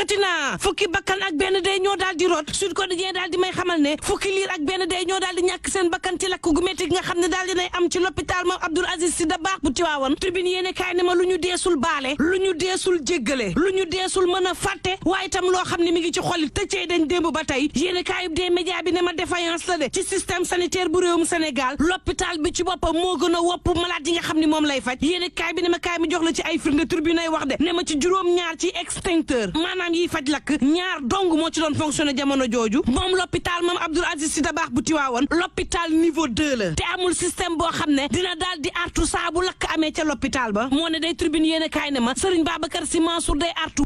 dikkati naa fukki bakkan ak benn day ñoo daal di rot Sud Quotidien daal di may xamal ne fukki liir ak benn day ñoo daal di ñàkk seen bakkan ci lakk gu métti nga xam ne daal dinay am ci l'hôpital Mame Abdoul Aziz Sy Dabakh bu Tivaouane Tribune yéene kaay ne ma lu ñu deesul baale lu ñu deesul jéggale lu ñu deesul mën a fàtte waaye itam loo xam ne mi ngi ci xol tëccee dañ démb ba tey yéene kaayub des médias bi ne ma défaillance la de ci système sanitaire bu réewum Sénégal l'hôpital bi ci boppam moo gën a wopp malade yi nga xam ne moom lay faj yéene kaay bi ne ma kaay mi jox la ci ay firnde Tribune ay wax de ne ma ci juróom-ñaar ci extincteur maanaam yiy faj lakk ñaar dong moo ci doon fonctionné jamono jooju moom l'hôpital Mame Abdoul Aziz Sy Dabakh bu Tivaouane l'hôpital niveau 2 la te amul système boo xam ne dina daal di artu saa bu lakk amee ca l'hôpital ba moo ne day Tribune yéene kaay ne ma Serigne Babacar Sy Mansour day artu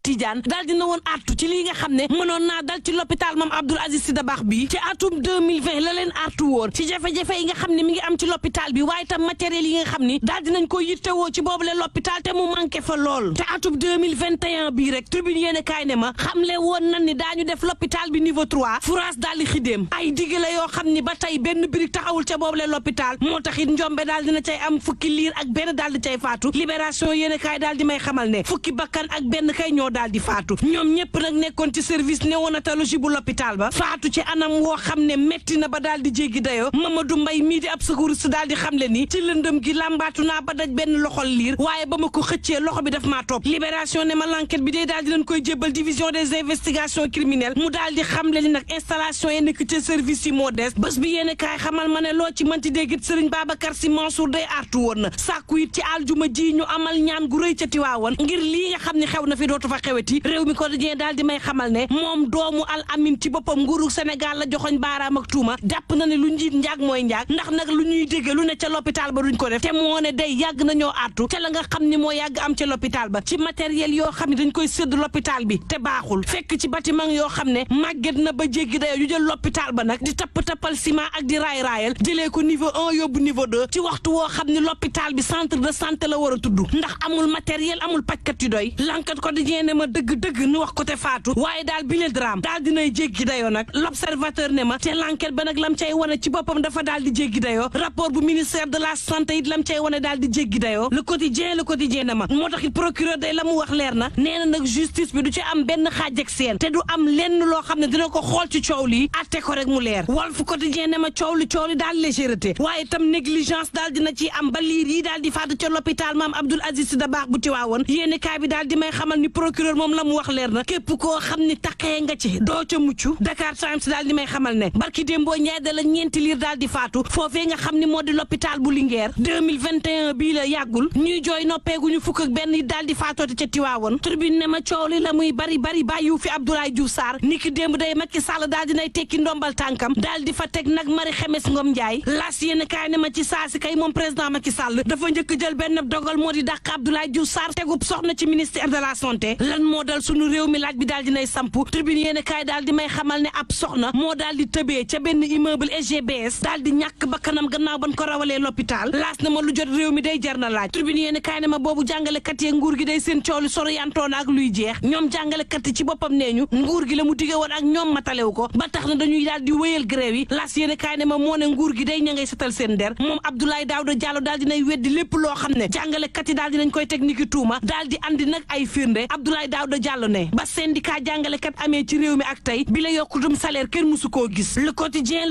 Tidiane daal dina woon artu ci lii nga xam ne mënoon naa dal ci l'hôpital Mame Abdoul Aziz Sy Dabakh bi ci atum 2020 la leen artu woon ci jafe-jafe yi nga xam ne mi ngi am ci l'hôpital bi waaye tam matériel yi nga xam ni daal dinañ ko yittewoo ci boobule l'hôpital te mu manqué fa lool te atum 2021 bii rek Tribune yéene kaay ne ma xamle woon nan ni daañu def l'hôpital bi niveau 3 France daal di xidéem ay digg la yoo xam ni ba tey benn birig taxawul ca boobule l'hôpital moo tax it njombe daal dina cay am fukki liir ak benn daal di cay faatu libération yéene kaay daal di may xamal ne fukki bakkan ak benn kay ñoo daal di faatu ñoom ñëpp nag nekkoon ci service néonatologie bu l'hôpital ba faatu ci anam woo xam ne metti na ba daal di jéggi dayoo Mamadou Mbaye mii di ab secouriste daal di xam le ni ci lëndëm gi làmbaatu naa ba daj benn loxol liir waaye ba ma ko xëccee loxo bi daf maa topp libération ne ma l'enquête bi day daal di leen koy jébbal division des investigations criminelles mu daal di xam le ni nag installation yi nekk ci service yi moo des bés bi yéene kaay xamal ma ne loo ci mënti déggit Serigne Babacar Sy Mansour day artu woon na sàkku it ci aljuma ji ñu amal ñaan gu rëy ca Tivaouane ngir lii nga xam ne xew na fi dootu fa xeweti réew mi Quotidien daal di may xamal ne moom doomu Al Amin ci boppam nguuru Sénégal la joxoñ baaraam ak tuuma jàpp na ne lu njiit njaag mooy njaag ndax nag lu ñuy dégg lu ne ca l'hôpital ba duñ ko def te moo ne day yàgg nañoo artu ca la nga xam ni moo yàgg am ca l'hôpital ba ci matériel yoo xam ne dañ koy sédd l'hôpital bi te baaxul fekk ci bâtiment yoo xam ne màgget na ba jéggi dayo yu jël l'hôpital ba nag di tappal ciment ak di raay-raayal jëlee ko niveau 1 yóbbu niveau 2 ci waxtu woo xam ne l'hôpital bi centre de santé la war a tudd ndax amul matériel amul pajkat yu doy L'Enquête Quotidien ne ma dëgg-dëgg nu wax ko te faatu waaye daal bi le drame daal dinay jéggi dayoo nag l'observateur ne ma te l'enquête ba nag lam cay wane ci boppam dafa daal di jéggi dayoo rapport bu ministère de la santé it lam cay wane daal di jéggi dayoo le quotidien ne ma moo tax it procureur day la mu wax leer na nee na nag justice bi du ci am benn xaaj ak seen te du am lenn loo xam ne dina ko xool ci coow lii atte ko rek mu leer Walf Quotidien ne ma coow li daal légèreté waaye itam négligence daal dina ci am ba liir yi daal di faatu ca l'hôpital Mame Abdoul Aziz Sy Dabakh bu Tivaouane yéeni kaay bi daal di may xamal ni procureur moom la mu wax leer na képp koo xam ni taqee nga ci doo ca mucc Dakar Times daal di may xamal ne barki démboo Njaay da la ñeenti liir daal di faatu foofee nga xam ni moo di l'hôpital bu Linguère 2021 bii la yàggul ñuy jooy noppeeguñu fukk ak benn yi daal di faatoote ca Tivaouane Tribune ne ma coow li la muy bari bàyyiwu fi Abdoulaye Diouf Sarr niki démb day Macky Sall daal dinay tekki ndombal tànkam daal di fa teg nag Marie Khemesse Ngom Ndiaye laas yéen kaay ne ma ci saasi kay moom président Macky Sall dafa njëkk jël benn dogal moo di dàq Abdoulaye Diouf Sarr tegub soxna ci ministère de la santé lan moo dal sunu réew mi laaj bi daal dinay samp Tribune yéen kaay daal di may xamal ne ab soxna moo daal di tëbee ca benn immeuble SGBS daal di ñàkk bakkanam gannaaw ban ko rawalee l'hôpital laas na ma lu jot réew mi day jar na laaj Tribune yéen kaay ne ma boobu jàngalekat yi nguur gi day seen coow li soriyantoon ak luy jeex ñoom jàngalekat yi ci boppam nee ñu nguur gi la mu dige woon ak ñoom matalew ko ba tax na dañuy daal di wéyal grève yi laas yéen kaay ne ma moo ne nguur gi day ña ngay setal seen der moom Abdoulaye Daouda Diallo daal dinay weddi lépp loo xam ne jàngalekat yi daal dinañ koy technique tuuma daal di andi nag ay firnde Abdoulaye Daouda Diallo ne ba syndicat jàngalekat amee ci réew mi ak tey bi la yokkutum salaire kenn musu koo gis le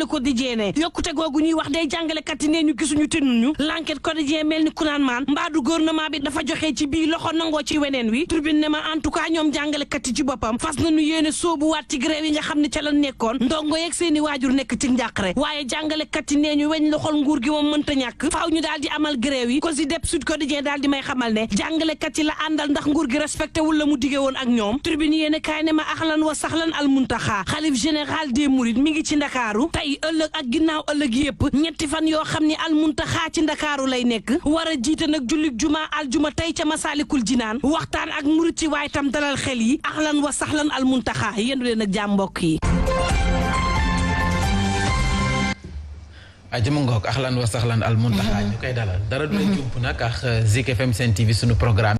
quotidien ne yokkute googu ñuy wax day jàngalekat yi nee ñu gisuñu tenuñu L'Enquête Quotidien mel ni ku naan maan mbaadu gouvernement bi dafa joxe ci bii loxo nangoo ci weneen wi Tribune ne ma en tout cas ñoom jàngalekat yi ci boppam fas nañu yéene soobuwaat ci grève yi nga xam ne ca la nekkoon ndongo yeeg seeni waajur nekk ci njàqare waaye jàngalekat yi nee ñu weñ loxol nguur gi moom mënta ñàkk faaw ñu daal di amal grève yi ko si dep Sud Quotidien daal di may xamal ne jàngalekat yi la àndal ndax nguur gi respecté wul la mu dige woon ak ñoom Tribune yéene kaay ne ma axlan wa saxlan al muntaxa xalif général des mourides mi ngi ci ndakaaru tey ëllëg ak ginnaaw ëllëg yépp ñetti fan yoo xam ni al muntaxa ci ndakaaru lay nekk war a jiite nag jullik juma aljuma tey ca Masaalikul Jinaan waxtaan ak murit ci waaye tam dalal xel yi axlan wa saxlan al muntaxa yendu leen ak jàmm mbokk yi ajama ngoog axlan wa saxlan al muntaxa ñu koy dalal dara du la jump nag ak Zik FM Sen TV sunu programme